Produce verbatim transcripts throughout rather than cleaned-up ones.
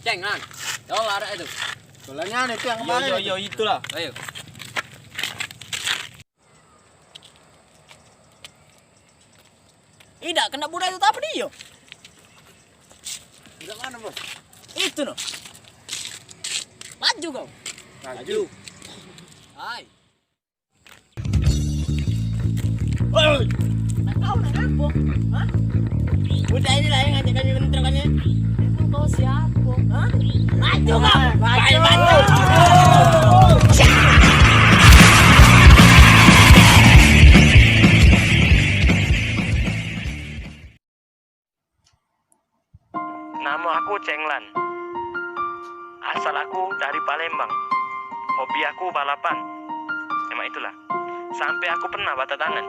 Ceng, Lan. Yo, larak itu. Bolanya itu yang kemarin. Yo, yo, yo, itulah. Ayo. Idak kena budak itu, tapi dia. Budak mana, Bos? Itu no. Maju kau. Maju. Hai. Oi. Nak kau nak ngapo? Hah? Budak ini lah yang ngajak kami bentrokan ni. Emang kau siapa? Hah? Maju kau. Maju. Maju. Namo aku Cenglan. Asal aku dari Palembang. Hobi aku balapan. Emang itulah. Sampe aku pernah patah tangan.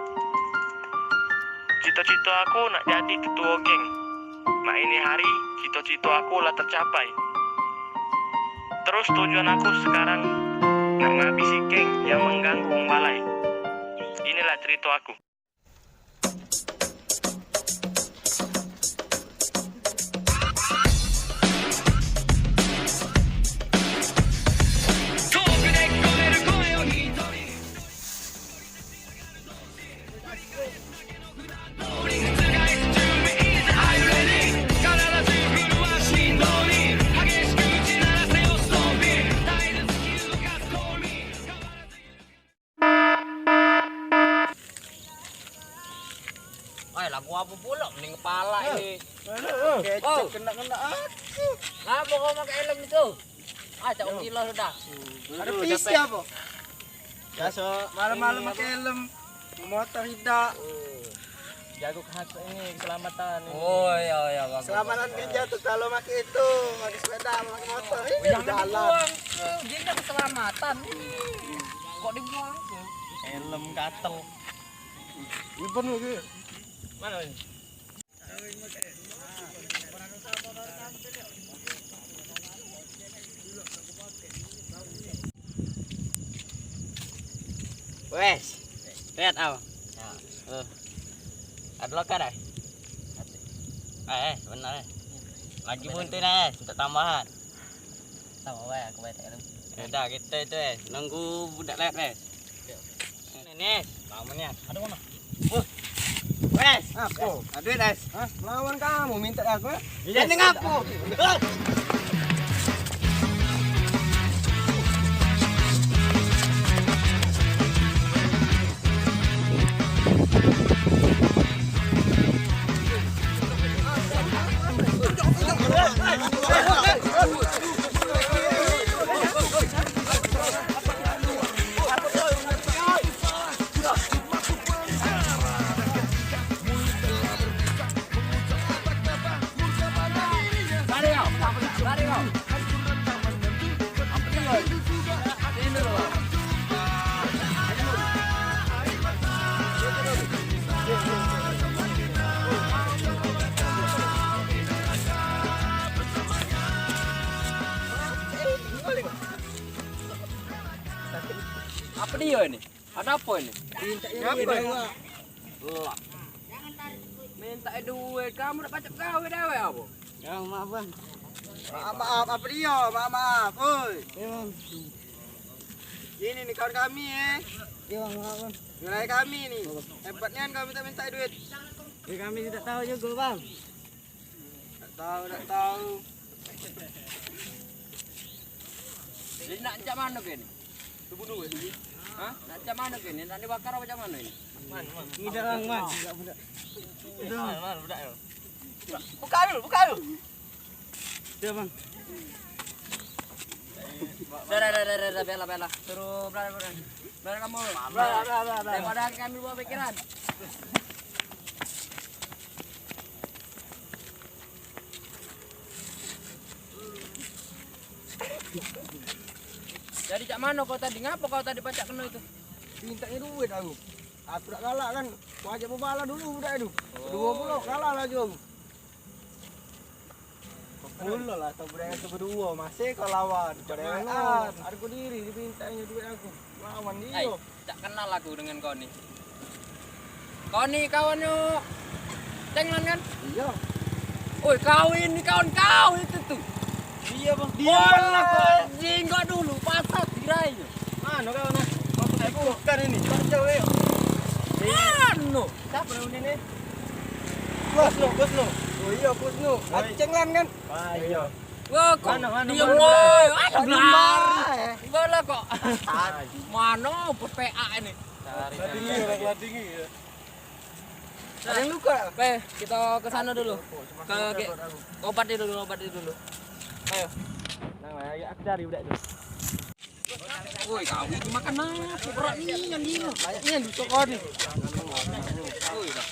Cito-cito aku nak jadi ketua geng. Mak ini hari, cito-cito aku lah tercapai. Terus tujuan aku sekarang nak ngabisi geng yang mengganggu wong balai. Inilah cerita aku. Ai, lagu apo pulo mending kepala ini. Kecek kena-kena aku. Ngapo kau pakai helm itu? Ah, cak wong gilo sudah. Ada pisi apo? Biaso malam-malam pakai helm. Motor idak. Jago khas ini keselamatan ini. Oh, iya, iya, bagus. Keselamatan kerja tuh kalau pakai itu, pakai sepeda, pakai motor. Ini jangan jalan. Dibuang ke, dia keselamatan. Kok dibuang ke? Helm gatel. Ini penuh gitu. Mana ini? Wes. Lihat au. Ya. Eh. Ada lokar, eh? Eh, eh, benar, eh. Laju buntu, eh, untuk tambahan. Sama wae, aku bae tak. Ya udah, kita itu, eh, nunggu budak lewat, eh. Nih, kamu nih. Ada mana? Wah. Wes. Apa? Ada, Des. Hah? Melawan kamu minta aku, eh? Iya, ning aku. Apa dia ini? Ada apa ini? Minta duit. Wah. Minta duit, kamu nak pacak gawe dewek apa? Ya, maaf, Bang. Maaf, maaf, apa dia? Maaf, maaf, oi. Ya, Bang. Ini nih kawan kami, eh. Ya, Bang, maaf, Bang. Wilayah kami nih. Hebat nian kau minta-minta duit. Ya, kami tidak tahu juga, Bang. Dak tahu, dak tahu. Jadi nak cak mano kini? Hah? Nak cak mano kini? Nak dibakar apa cak mano ini? Ini dah, Bang, Man. Buka dulu, buka dulu. Dah, Bang. Dah, dah, dah, dah, dah, bela, bela. Suruh bela, bela. Bela kamu. Bela, bela, bela, bela. Daripada kami buat pikiran. Jadi cak mano kau tadi? Ngapo kau tadi pacak keno itu? Mintanya duit aku. Aku dak galak kan. Aku ajak bebala dulu budak itu. Kedua pulo kalah laju aku. Pulo lah, tau budak itu berdua, masih kau lawan. Cak mano? Harga diri dipintanya duit aku. Lawan dia. Ai, dak kenal aku dengan kau ni. Kau ni kawan yo Cenglan kan? Iya. Oi, kau ini kawan kau itu tuh. Di Dia pernah kok. Anjing, kok dulu pasar dirai. Mana kau nak? Waktu saya bukan ini. Kau jauh ya. Anu. Siapa yang ini? Bos no, bos no. Oh iya, bos no. Aceng lan kan? Ah, iya. Wah, kok mana, mana, diem mana? Ayo, ayo, lembar. Bola kok. Mano P P A ini? Ladingi, orang Ladingi ya. Ada yang luka. Weh, kita ke sana dulu. Ke, ke, obati dulu, obati dulu. Ayo. Nah, ya, aku cari budak tu. Woi, kau ini makan apa? Berat ni yang dia. Banyak ni yang dusuk kau ni. Woi, dah.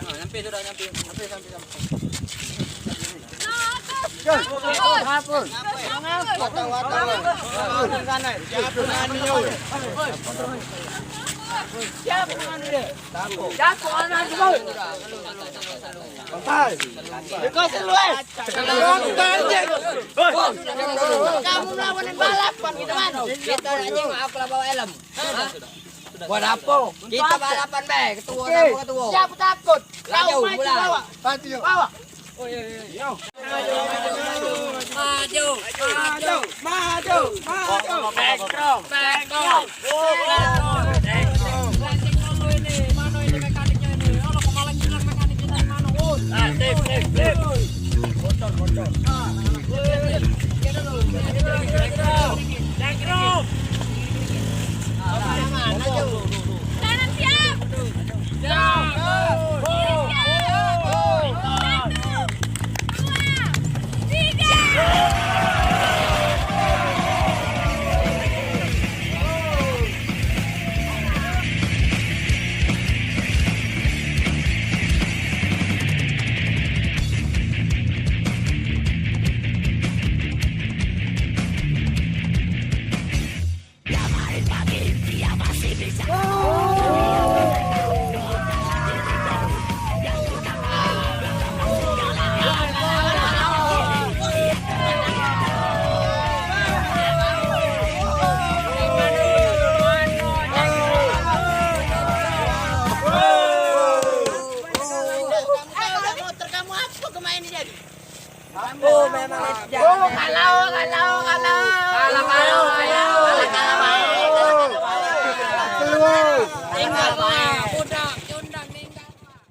Nah, nyampe sudah, nyampe. Nyampe, sampai, sampai. Ngapun? Watang, watang. Ngapun sana? Siapa nganu dia? Siapa nganu dia? Jago anak tu. Santai. Kau selu, eh. Kamu lawan balapan kita mana? Kita anjing, aku lah bawa helm. Hah? Buat apa? Kita balapan bae, ketua sama ketua. Siapa takut? Laju, mulai. Bawa. Maju, maju, maju, maju. Background, background. Background. Mano ini mekaniknya ini? Kalau kepala gila mekaniknya dari mana? Oh, ah, sip, sip, sip. Bocor, bocor. Ah, dia dulu. Background. Kanan siap. Siap. Siap. Satu, dua, tiga. Kamu, kamu, kamu, kamu. Oh, memang. Oh, kalah, kalah, kalah. Kalah, kalah, kalah. Kalah, kalah, kalah. Keluar. Tinggal, Pak. Budak, diundang, tinggal, Pak.